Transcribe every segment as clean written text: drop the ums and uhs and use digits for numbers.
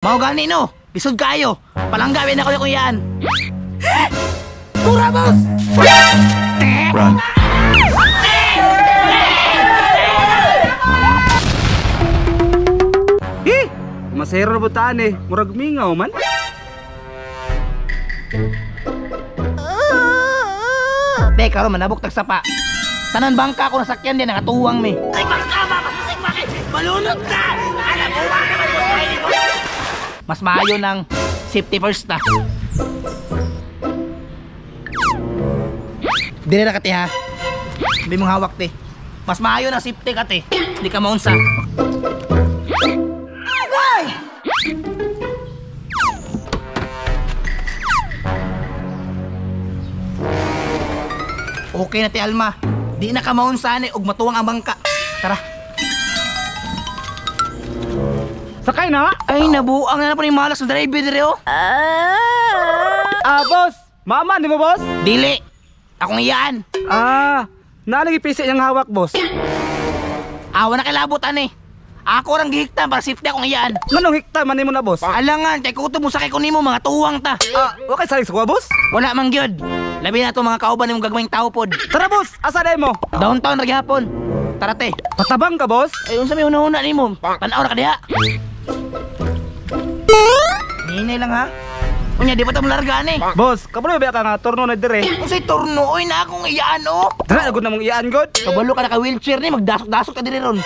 Mao gani no, lisod kaayo. Palangga na ko akong iyaan. Tura, boss! Run. Eh, masero na butaan eh. Murag mingaw man. Te, karon manabok tag sapa. Tanan bangka ko nasakyan din nakatuwang mi. Ay bangka ba masisig bakit? Malunod ta. Alam mo ba naman mo. Mas maayo ng safety first ta. Dire ra ka te ha. Hindi mong hawak te. Mas maayo na safety ka te. Hindi ka maunsa. Agay! Okay na te Alma. Di na ka maunsa ni og matuwang ang bangka. Tara. Sakay na? Ay nabuang na na po ni malas na driver dire oh. Ah, boss. Mama, di mo boss? Dili. Akong iyaan. Ah, naalagi pisi niyang hawak, boss. Awa na kilabot ani. Ako rang gihiktan para safety akong iyaan. Nganong hikta man nimo na, boss? Alangan kay kutob mo sakay ko nimo mga tuwang ta. Ah, wa kay salig sa kuha, boss? Wala man gyud. Labi na to mga kauban nimong gagmayng tao pod. Tara, boss. Asa day mo? Downtown ra gihapon. Tara te. Patabang ka, boss. Ay unsa may hunahuna nimo? Tan-aw ra ka diha. Hinay lang ha. Unya di pa ta molarga ani. Boss, kabalo ba ka nga turno na dire? Unsay turno oy na akong iyaan oh. Tara, gud na mong iyaan god. Kabalo ka na ka wheelchair ni magdasok-dasok ka diri ron.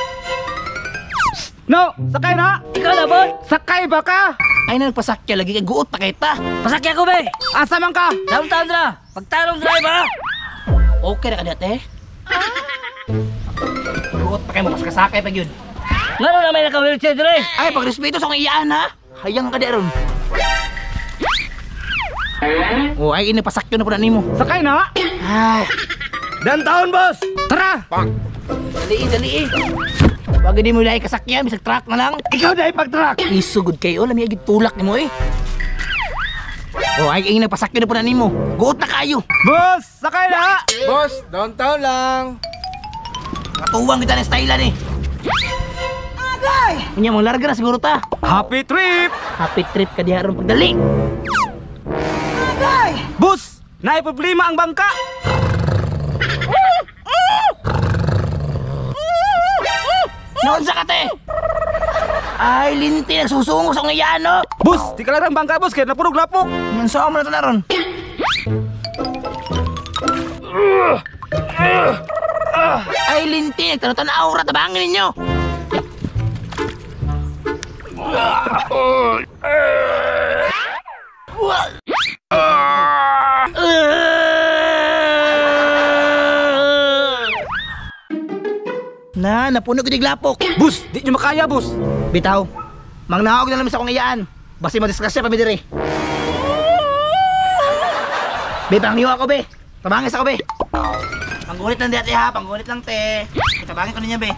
No, sakay na. Ikaw na, boy. Sakay ba ka? Ay na nagpasakya lagi kay guot pa kay ta. Pasakya ko, be. Asa man ka? Downtown ra. Pagtarong drive, ha? Okay ra ka diha te. Guot pa kay mo pasakasakay pa gyud. Ngano na may naka-wheelchair dire? Ay pagrespeto sa akong iyaan ha. Hayang ka diha ron. Oh, ay ini pasakyo na po na nimo. Sakay na. Ay, Downtown, boss. Tara. dali dali. Wag di mo ilay kasakyan, bisag truck na lang. Ikaw dai pag truck. Isugod kayo, lami agad tulak nimo eh. Oh, ay ini pasakyo na po na nimo. Guot na kayo. Boss, sakay na. Boss, downtown lang. Katuwang kita ng stylan eh. Agay! Unya mo larga na siguro ta. Happy trip. Happy trip ka diha ron pagdali. Agay! Boss, naay problema ang bangka. Naunsa ka te? Ay, linti nagsusungo sa akong iyaan no. Boss, di ka lang ang bangka, boss, kay napurog lapok. Yan sa mo na to na ron. Ay, linti nagtanaw-tanaw ra tabangin ninyo. Na, napuno ko lapok. Boss, di nyo makaya, boss. Bitaw, mangnaog na lang sa akong iyaan. Basi madisgrasya pa mi diri. Be, panghiwa ako be. Tabangis ako be. Panggulit lang di ha, panggulit lang te. Tabangin ko ninyo be.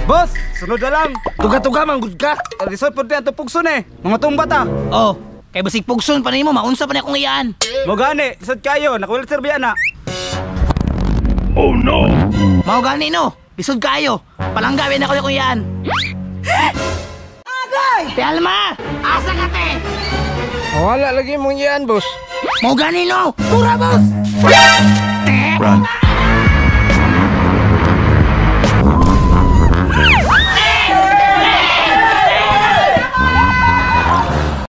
Boss, sunod na lang. Tuga-tuga man gud ka. Resort po din ang pugson eh. Mga tumba ta. Oh, kay basig pugson pa nimo, maunsa pa ni akong iyaan. Mo gani, lisod kayo, naka-wheelchair ba yan na? Mao gani no, lisod kaayo. Palangga na ko akong iyaan. Agay! Te Alma, asa ka te? Wala lagi mong iyaan, boss. Mao gani no. Tura boss. Run.